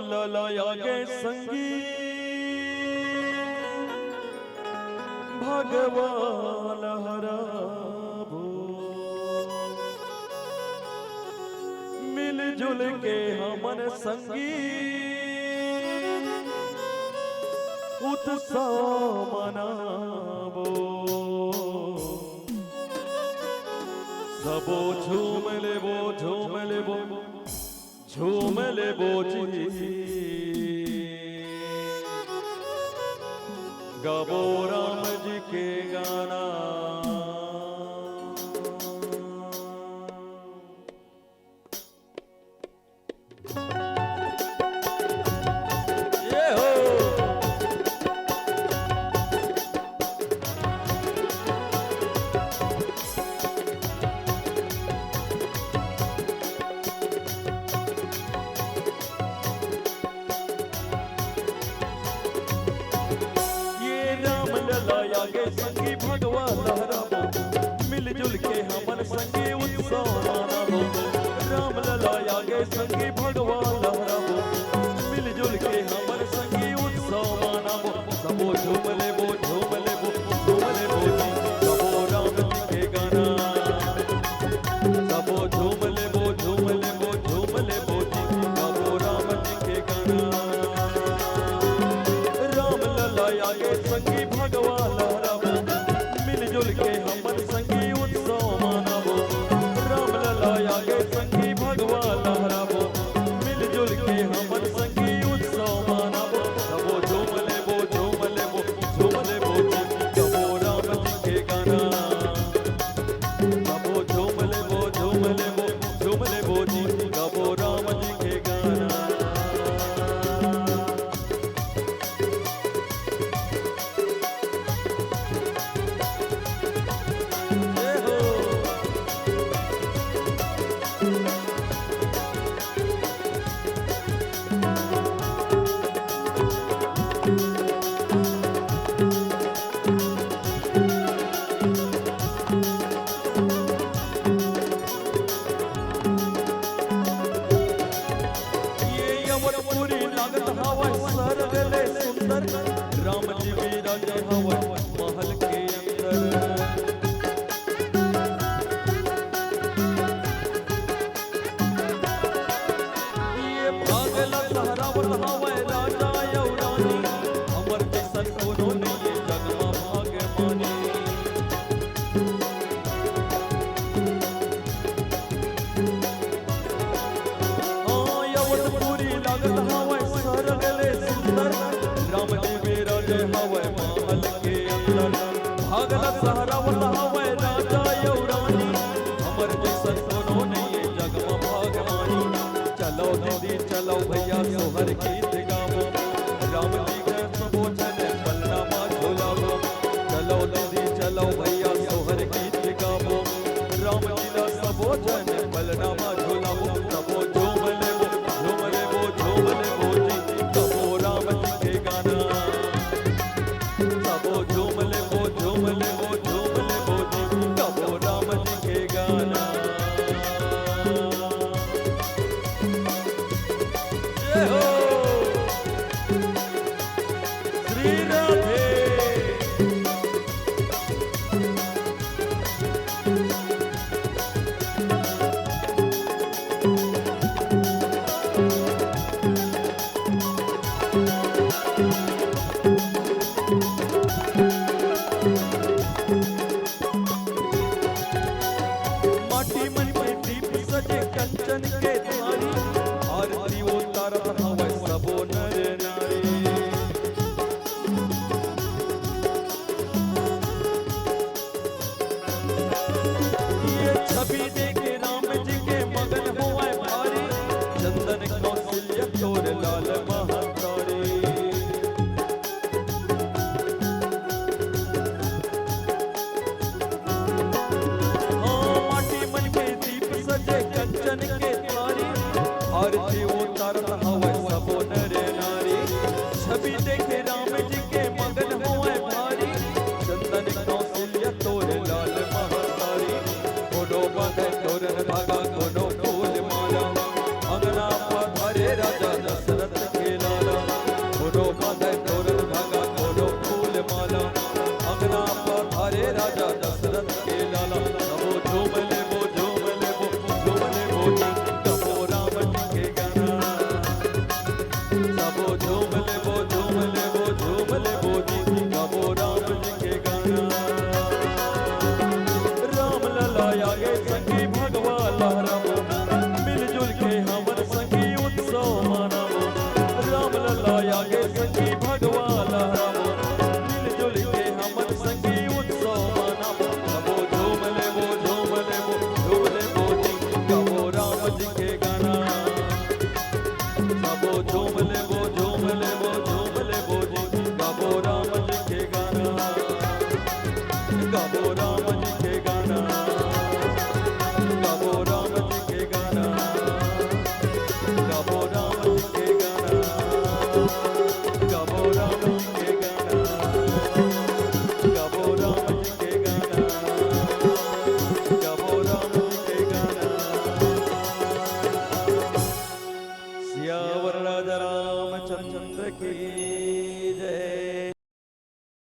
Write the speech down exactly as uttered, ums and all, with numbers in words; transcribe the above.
ललया गे संगी भगवान हराबो। मिलजुल के हमन संगी उत्सव मनाबो। सबो झूम लेबो, झूम लेबो, झूम लेबो जी। गाबो राम जी के गाना। ये हो। ये राम लला आगे संगी भगवा लहराबो, मिलजुल के हमन संगी उत्सव मनाबो। राम लला आगे संगी भगवा लहराबो, मिलजुल के हमन संगी उत्सव मनाबो। सबो झूम लेबो, झूम लेबो, झूम लेबो जी, गाबो राम जी के गाना। सबो झूम लेबो, झूम लेबो, झूम लेबो जी, गाबो राम जी के गाना। राम लला आगे संगी भगवा लहराबो, मिलजुल के हमन संगी उत्सव मनाबो। राम लला आगे संगी भगवा लहराबो, मिलजुल के हमन संगी उत्सव मनाबो। सबो झूम लेबो, झूम लेबो, झूम लेबो जी, गाबो राम जी के गाना। सबो झूम लेबो, झूम लेबो, झूम लेबो जी, गाबो राम जी के गाना। जय हो। ये अवधपुरी लागत हवय स्वर्ग ले सुंदर, राम जी विराजे हवय महल के अंदर। ये भाग ल सहरावत हवय राजा अउ रानी, हमर जइसन कोनो नइये जग म भाग्यमानी। हाँ, अवधपुरी लागत हवय स्वर्ग ले सुंदर, राम जी विराजे हवय महल के अंदर। भाग ल सहरावत हवय राजा अउ रानी, हमर जइसन कोनो नइये जग म भाग्यमानी। चलो दीदी चलो भैया सोहर गीत गाबो, राम जी के सबो झन पलना म झुलाबो। चलो दीदी चलो भैया सोहर गीत गाबो, राम जी ला सबो झन पलना म झुलाबो। सबो झूम लेबो, झूम लेबो, झूम लेबो जी, गाबो राम जी के गाना। सबो झूम लेबो, झूम लेबो, झूम लेबो जी, गाबो राम जी के गाना। जय हो श्री राधे। माटी मन के दीप सजे कंचन के थारी, आरती उतारत हवय सबो नर नारी। ये छवि देखे राम जी के मगन होवय भारी, चंदन कौशल्या तोर लाल महतारी। हाँ, माटी मन के दीप सजे कंचन के थारी, आरती उतारत हवय लेबो, झूम लेबो, झूम लेबो जी, गाबो राम जी के गाना, गाबो राम जी के गाना, गाबो राम जी के गाना, गाबो राम जी के गाना, गाबो राम जी के गाना, गाबो राम जी के गाना, गाबो राम जी के गाना। सियावर राजा रामचंद्र की जय।